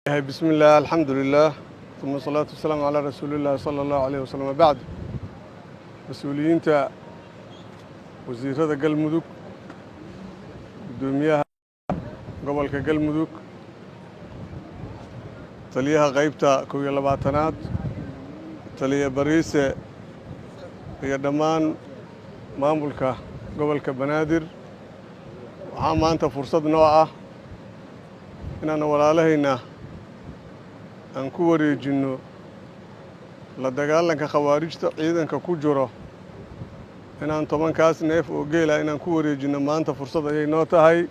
Bismi illaah, alxamdu lilah, uma asalaatu wasalaamu calaa rasuulillahi sala allahu alayh wasalam, wabacd. Mas-uuliyiinta, wasiirada Galmudug, guddoomiyaha gobolka Galmudug, taliyaha qaybta 21aad, taliya Bariise, iyo dhammaan maamulka gobolka Banaadir, waxaa maanta fursad noo ah inaan walaalahayna aan ku wareejinno la dagaalanka Khawaarijta ciidanka ku jiro, inaan 10kaas neef oo geela inaan ku wareejinno maanta fursad ayay noo tahay.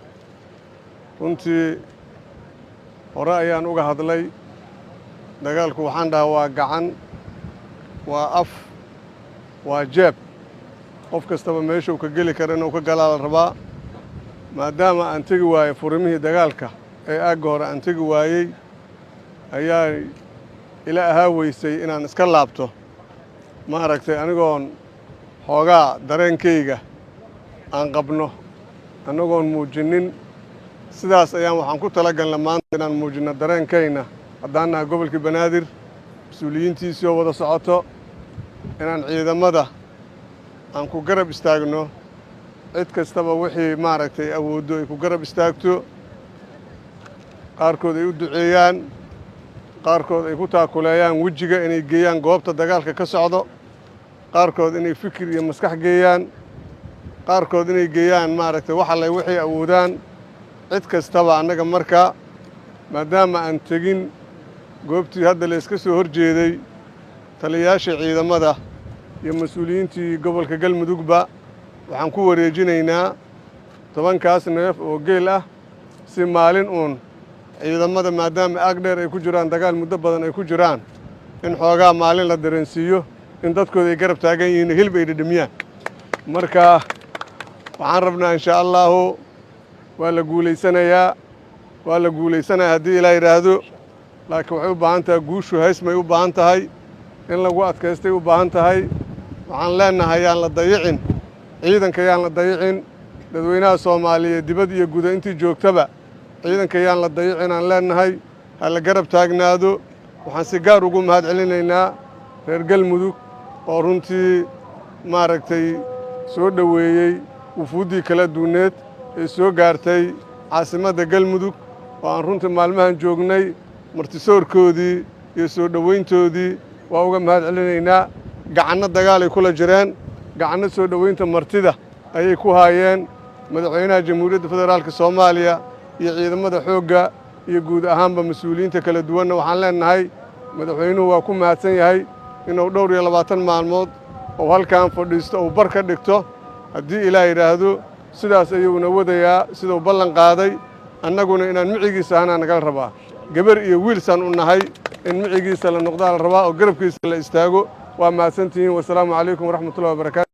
Runtii hore ayaan uga hadlay dagaalku. Waxaan dhahaa waa gacan, waa af, waa jeeb. Qof kastaba meeshuu ka geli kara inuu ka galaa la rabaa. Maadaama aan tegi waayey furimihii dagaalka ee aagga hore aan tegi waayey, ayaa ila ahaa weysay inaan iska laabto, ma aragtay, anigoon xoogaa dareenkayga aan qabno annagoon muujinin. Sidaas ayaan waxaan ku tala galna maanta inaan muujinno dareenkayna haddaan nahay gobolkii Banaadir, mas-uuliyiintiisii oo wada socoto, inaan ciidamada aan ku garab istaagno, cid kastaba wixii, maaragtay, awooddo ay ku garab istaagto, qaarkood ay u duceeyaan, qaarkood ay ku taakuleeyaan wejiga inay geeyaan goobta dagaalka ka socdo, qaarkood inay fikir iyo maskax geeyaan, qaarkood inay geeyaan, maaragtay, wax alle waxay awoodaan. Cid kastaba annaga marka, maadaama aan tegin goobtii hadda la iska soo hor jeeday, taliyayaashii ciidamada iyo mas-uuliyiintii gobolka Galmudugba waxaan ku wareejinaynaa 10kaas neef oo geel ah, si maalin uun ciidamada, maadaama aag dheer ay ku jiraan, dagaal muddo badan ay ku jiraan, in xoogaa maalin la dareensiiyo in dadkooda ay garab taagan yihiin, hilib ay dhedhamiyaan. Marka waxaan rabnaa, insha Allahu, waa la guulaysanayaa, waa la guulaysanaya haddii Ilaa yidhaahdo. Laakiin waxay u baahan tahay guushu haysmay u baahan tahay, in lagu adkaystay u baahan tahay. Waxaan leenahay yaan la dayicin ciidanka, yaan la dayicin dadweynaha Soomaaliyeed, dibad iyo guda intii joogtaba, ciidanka yaan la dayicin aan leenahay, ha la garab taagnaado. Waxaan si gaar ugu mahad celinaynaa reer Galmudug oo runtii, maaragtay, soo dhoweeyey wufuuddii kala duwaneed ee soo gaartay caasimadda Galmudug oo aan runtii maalmahan joognay. Martisoorkoodii iyo soo dhoweyntoodii waa uga mahad celinaynaa. Gacanno dagaalay kula jireen, gacanno soo dhoweynta martida ayay ku haayeen. Madaxweynaha Jamhuuriyadda Federaalka Soomaaliya iyo ciidamada xoogga iyo guud ahaanba mas-uuliyiinta kala duwanna waxaan leenahay madaxweynuhu waa ku mahadsan yahay inuu dhowr iyo labaatan maalmood uu halkan fadhiisto, uu bar ka dhigto. Haddii Ilaah yidhaahdo, sidaas ayuuna wadayaa siduu ballan qaaday. Annaguna inaan micigiisa ahanaa nagala rabaa, gabar iyo wiilsaan u nahay, in micigiisa la noqdaa la rabaa oo garabkiisa la istaago. Waa mahadsantihiin. Wasalaamu calaykum waraxmatullahi wabarakatu.